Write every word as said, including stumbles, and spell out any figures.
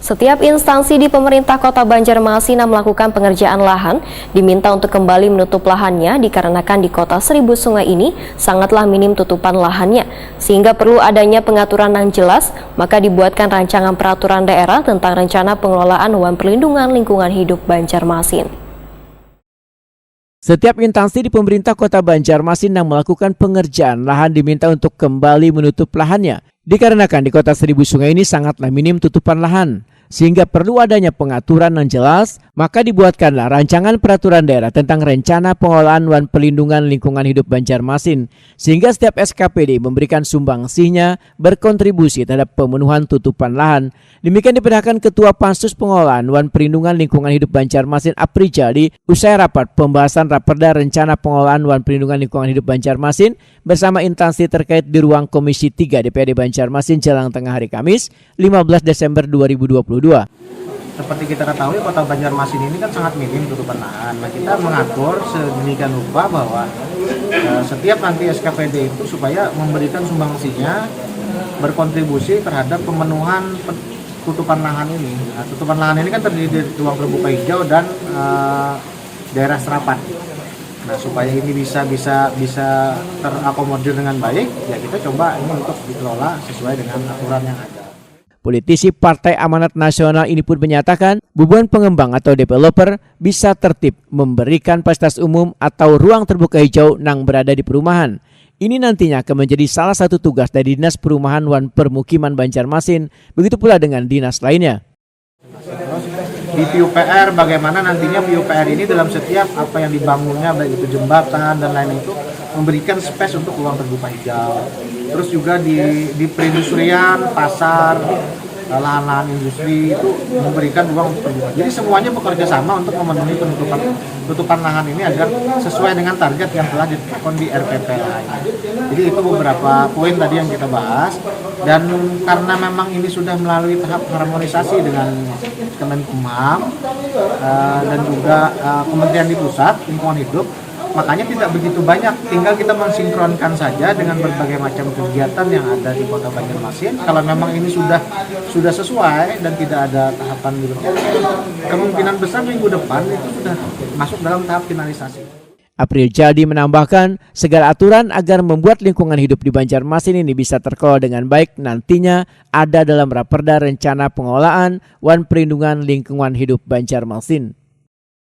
Setiap instansi di pemerintah Kota Banjarmasin yang melakukan pengerjaan lahan diminta untuk kembali menutup lahannya dikarenakan di Kota Seribu Sungai ini sangatlah minim tutupan lahannya, sehingga perlu adanya pengaturan yang jelas, maka dibuatkan rancangan peraturan daerah tentang rencana pengelolaan wan perlindungan lingkungan hidup Banjarmasin. Setiap instansi di pemerintah Kota Banjarmasin yang melakukan pengerjaan lahan diminta untuk kembali menutup lahannya. Dikarenakan di Kota Seribu Sungai ini sangatlah minim tutupan lahan, sehingga perlu adanya pengaturan yang jelas, maka dibuatkanlah rancangan peraturan daerah tentang rencana pengelolaan wan pelindungan lingkungan hidup Banjarmasin, sehingga setiap S K P D memberikan sumbangsihnya berkontribusi terhadap pemenuhan tutupan lahan. Demikian dipindahkan Ketua Pansus Pengelolaan wan Perlindungan Lingkungan Hidup Banjarmasin Apri Jali usai rapat pembahasan Raperda Rencana Pengelolaan wan Perlindungan Lingkungan Hidup Banjarmasin bersama instansi terkait di ruang Komisi tiga D P R D Banjarmasin jelang tengah hari Kamis, lima belas Desember dua ribu dua puluh dua. Seperti kita ketahui, Kota Banjarmasin ini kan sangat minim tutupan lahan. Nah, kita mengatur sedemikian rupa bahwa eh, setiap nanti S K P D itu supaya memberikan sumbangsihnya, berkontribusi terhadap pemenuhan pe- tutupan lahan ini. Nah, tutupan lahan ini kan terdiri dari ruang terbuka hijau dan eh, daerah serapan. Nah, supaya ini bisa bisa bisa terakomodir dengan baik, ya kita coba ini untuk dikelola sesuai dengan aturan yang ada. Politisi Partai Amanat Nasional ini pun menyatakan, bubuhan pengembang atau developer bisa tertib memberikan fasilitas umum atau ruang terbuka hijau nang berada di perumahan. Ini nantinya akan menjadi salah satu tugas dari Dinas Perumahan wan Permukiman Banjarmasin, begitu pula dengan dinas lainnya. Di P U P R, bagaimana nantinya P U P R ini dalam setiap apa yang dibangunnya, baik itu jembatan dan lain-lain, itu memberikan space untuk ruang terbuka hijau. Terus juga di di perindustrian, pasar, lahan-lahan industri itu memberikan ruang untuk terbuka. Jadi semuanya bekerja sama untuk memenuhi penutupan tutupan lahan ini agar sesuai dengan target yang telah ditetapkan di R P P lahan. Jadi itu beberapa poin tadi yang kita bahas, dan karena memang ini sudah melalui tahap harmonisasi dengan Kemenkumham eh, dan juga eh, kementerian di pusat, lingkungan hidup, makanya tidak begitu banyak, tinggal kita mensinkronkan saja dengan berbagai macam kegiatan yang ada di Kota Banjarmasin. Kalau memang ini sudah sudah sesuai dan tidak ada tahapan berikutnya, kemungkinan besar minggu depan itu sudah masuk dalam tahap finalisasi. April Jadi menambahkan, segala aturan agar membuat lingkungan hidup di Banjarmasin ini bisa terkelola dengan baik nantinya ada dalam Raperda Rencana Pengelolaan wan Perlindungan Lingkungan Hidup Banjarmasin.